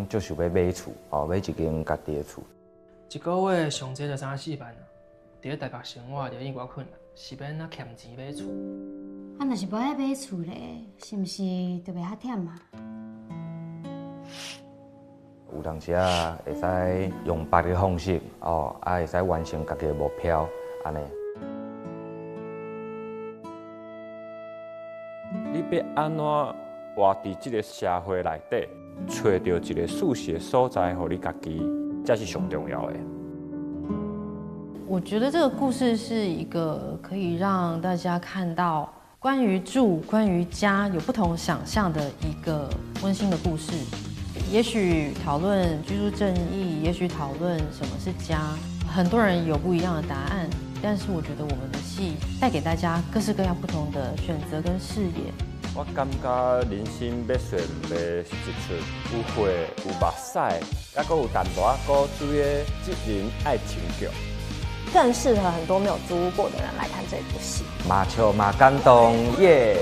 講足想欲買厝，哦，買一間家己的厝。一个月上濟就三四萬啊，佇咧台北生活就已經偌困難，是欲按怎儉錢買厝？啊，若是無愛買厝咧，是毋是就袂較忝啊？有當時啊，會使用別个方式，哦，啊，會使完成家己的目標，按呢。你欲按怎活佇這个社會內底，揣著一个舒適的所在，予你家己，才是上重要的。我覺得這個故事是一個可以讓大家看到關於住、關於家有不同想象的一個溫馨的故事。也許討論居住正義，也許討論什麼是家，很多人有不一樣的答案。但是我覺得我們的戲帶給大家各式各樣不同的選擇跟視野。我感覺人生欲說毋袂是一齣有血有目屎，猶閣有淡薄仔古錐的職人愛情劇。更適合很多沒有租屋過的人來看這部戲。嘛笑嘛感動，耶！